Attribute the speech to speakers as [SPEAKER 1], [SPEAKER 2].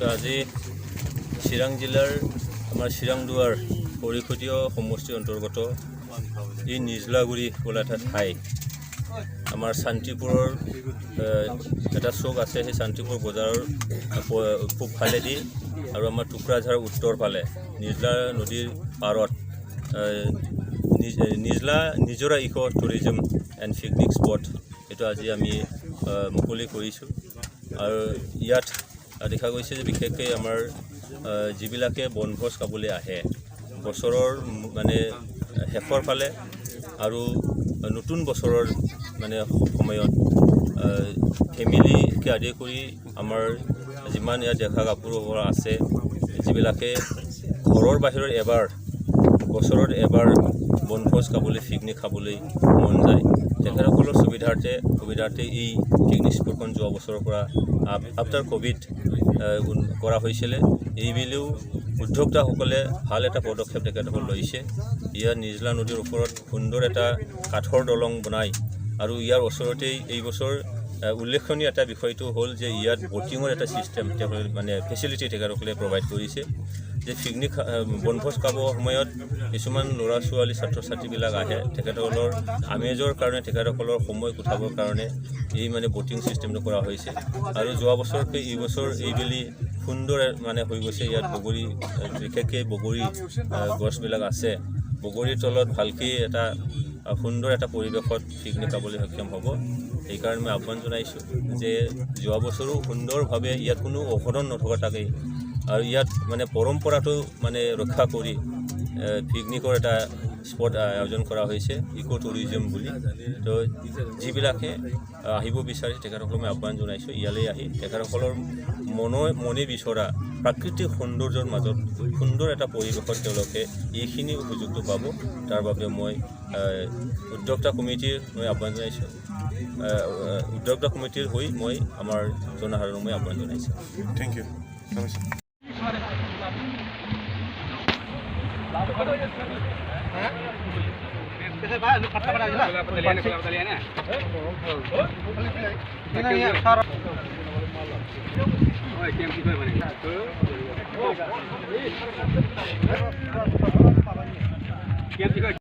[SPEAKER 1] তো আজি চিৰাং জিলাৰ আমাৰ চিৰাংদুৱাৰ পৰিষদীয় সমষ্টিৰ অন্তৰ্গত এই নিজলাগুৰি বোলা এটা ঠাই, আমাৰ শান্তিপুৰৰ এটা চ'ক আছে, সেই শান্তিপুৰ বজাৰৰ পূব ফালেদি আৰু আমাৰ টুকুৰাঝাৰৰ উত্তৰ ফালে নিজলা নদীৰ পাৰত নিজলা নিজৰা eco tourism and picnic spot, এইটো আজি আমি মুকলি কৰিছোঁ। আৰু ইয়াত দেখা গৈছে যে বিশেষকৈ আমাৰ যিবিলাকে বনভোজ খাবলৈ আহে বছৰৰ মানে শেষৰ ফালে আৰু নতুন বছৰৰ মানে সময়ত, ফেমিলিকে আদি কৰি আমাৰ যিমান ইয়াত ডেকা গাভৰুসকল আছে, যিবিলাকে ঘৰৰ বাহিৰত এবাৰ বছৰত এবাৰ বনভোজ খাবলৈ, পিকনিক খাবলৈ মন যায়, তেখেতসকলৰ সুবিধাৰ্থে এই পিকনিক স্পটখন যোৱা বছৰৰ পৰা আফটাৰ ক'ভিড কৰা হৈছিলে। এইবেলিও উদ্যোক্তাসকলে ভাল এটা পদক্ষেপ তেখেতসকল লৈছে। ইয়াত নিজলা নদীৰ ওপৰত সুন্দৰ এটা কাঠৰ দলং বনাই আৰু ইয়াৰ ওচৰতেই এই বছৰ উল্লেখনীয় এটা বিষয়টো হ'ল যে ইয়াত ব'টিঙৰ এটা ছিষ্টেম তেওঁলোকে মানে ফেচিলিটি তেখেতসকলে প্ৰভাইড কৰিছে যে পিকনিক বনভোজ খাব সময়ত কিছুমান ল'ৰা ছোৱালী, ছাত্ৰ ছাত্ৰীবিলাক আহে, তেখেতসকলৰ আমেজৰ কাৰণে, তেখেতসকলৰ সময় কটাবৰ কাৰণে এই মানে ব'টিং ছিষ্টেমটো কৰা হৈছে। আৰু যোৱা বছৰতকৈ এই বছৰ এইবেলি সুন্দৰ মানে হৈ গৈছে। ইয়াত বগৰী, বিশেষকৈ বগৰী গছবিলাক আছে, বগৰীৰ তলত ভালকৈ এটা সুন্দৰ এটা পৰিৱেশত পিকনিক খাবলৈ সক্ষম হ'ব। সেইকাৰণে মই আহ্বান জনাইছোঁ যে যোৱা বছৰো সুন্দৰভাৱে ইয়াত কোনো অঘটন নথকাকৈ আৰু ইয়াত মানে পৰম্পৰাটো মানে ৰক্ষা কৰি পিকনিকৰ এটা স্পট আয়োজন কৰা হৈছে ইক' টুৰিজম বুলি। তো যিবিলাকে আহিব বিচাৰে, তেখেতসকলক মই আহ্বান জনাইছোঁ, ইয়ালৈ আহি তেখেতসকলৰ মনে বিচৰা প্ৰাকৃতিক সৌন্দৰ্যৰ মাজত সুন্দৰ এটা পৰিৱেশত তেওঁলোকে এইখিনি সুযোগটো পাব। তাৰ বাবে মই উদ্যোক্তা কমিটিৰ মই আহ্বান জনাইছোঁ। উদ্যোক্তা কমিটিৰ হৈ মই আমাৰ জনসাধাৰণক মই আহ্বান জনাইছোঁ।
[SPEAKER 2] Thank you.